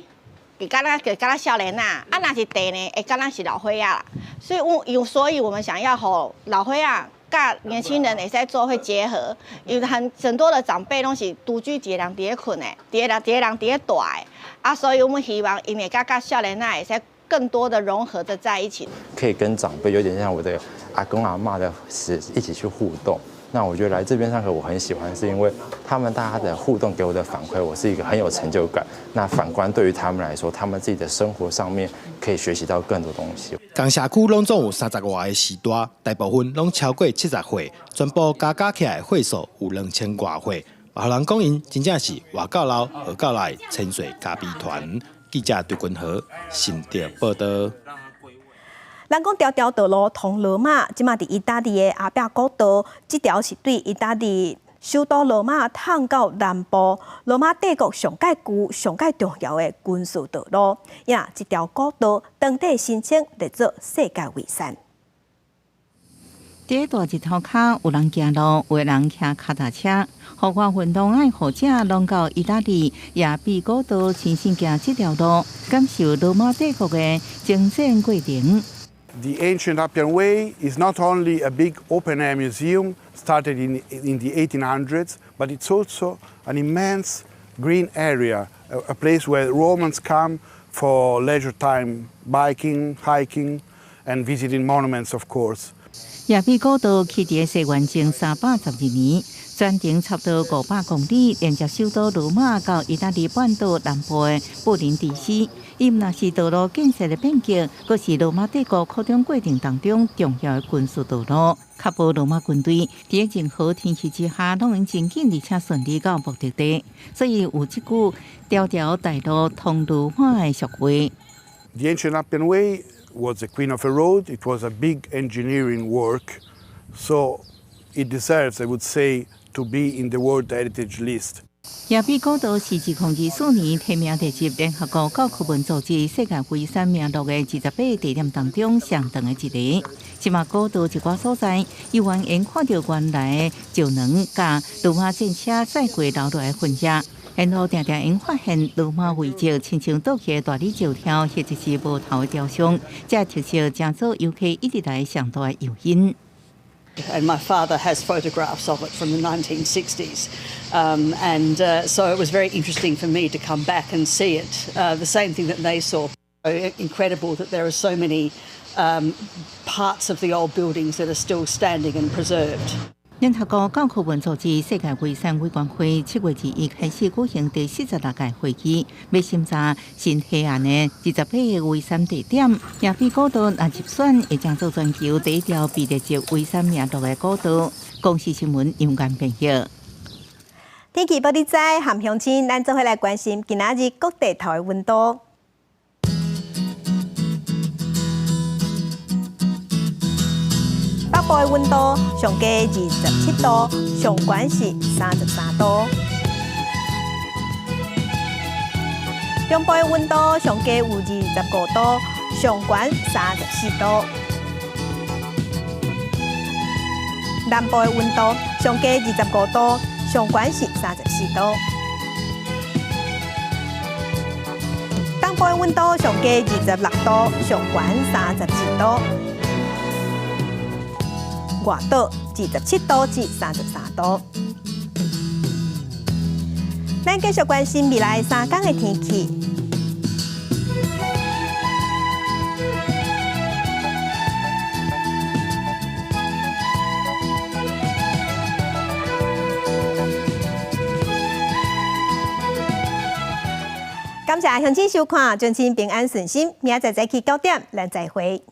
會敢若就敢若少年仔，啊，若是茶呢，會敢若是老歲仔啦。所以，我有，所以我們想要予老歲仔佮年輕人會使做伙結合，因為很多的長輩攏是獨居一个人佇咧睏的，一个人佇咧蹛的，啊，所以我們希望𪜶會佮少年仔會使更多的融合的在一起，可以跟長輩有點像我的阿公阿嬤的是一起去互動。那我覺得來這邊上課我很喜歡，是因為他們大家的互動給我的反饋，我是一個很有成就感。那反觀對於他們來說，他們自己的生活上面可以學習到更多東西。仝社區攏總有30外个序大，大部分攏超過70歲，全部加加起來歲數有2000外歲。予人講𪜶真正是活到老，學到老千歲咖啡團。記者張君和新竹報道。人講條條道路通羅馬，這馬佇意大利的阿比古道，這條是對意大利首都羅馬通到南部羅馬帝國上蓋舊、上蓋重要的軍事道路。呀，這條古道當地申請列做世界遺產。佇大日頭跤，有人行路，有人騎跤踏車。戶外運動愛好者攏到意大利亞庇古道親身行這條路，感受羅馬帝國的征戰過程。 The ancient Appian Way is not only a big open-air museum started in the 1800s, but it's also an immense green area, a place where Romans come for leisure time, biking, hiking, and visiting monuments, of course. 亞庇古道起佇西元前312年，全長差不多500公里，連接首都羅馬到意大利半島南部的布林迪斯。伊毋但是道路建設的變革，閣是羅馬帝國擴張過程當中重要的軍事道路，確保羅馬軍隊佇任何天氣之下，攏能真緊而且順利到目的地。所以有這句“條條大路通羅馬”的俗話。 The ancient Appian Way was the queen of a road. It was a big engineering work, so it deserves, I would say, to be in the World Heritage List. 亞庇古道是2024年提名列入聯合國教科文組織世界遺產名錄的28個地點當中上長的一个。這馬古道一寡所在，猶原會看著原來的石巒佮羅馬戰車載過留落來的痕跡。沿路定定會發現羅馬遺跡，親像倒去的大理石條，或者是無頭的雕像，這特色成做遊客一直來上大的誘因。And my father has photographs of it from the 1960s. And so it was very interesting for me to come back and see it, the same thing that they saw. Incredible that there are so many parts of the old buildings that are still standing and preserved. 聯合國教科文組織世界遺產委員會7月21開始舉行第46屆會議，欲審查新提案的28個遺產地點。亞庇古道若入選，會將做全球第一條被列入遺產名錄的古道。公視新聞楊堅編譯。天氣報你知，含鄉親，咱做伙來關心今仔日各地頭的溫度。北部的溫度上低27度，上懸是33度。中部的溫度上低有25度，上懸34度。南部的溫度上低25度，上懸是34度。東部的溫度上低26度，上懸32度。外島27度至33度。咱繼續關心未來3天的天氣。感謝鄉親收看，祝親平安順心，明仔載早起9點，咱再會。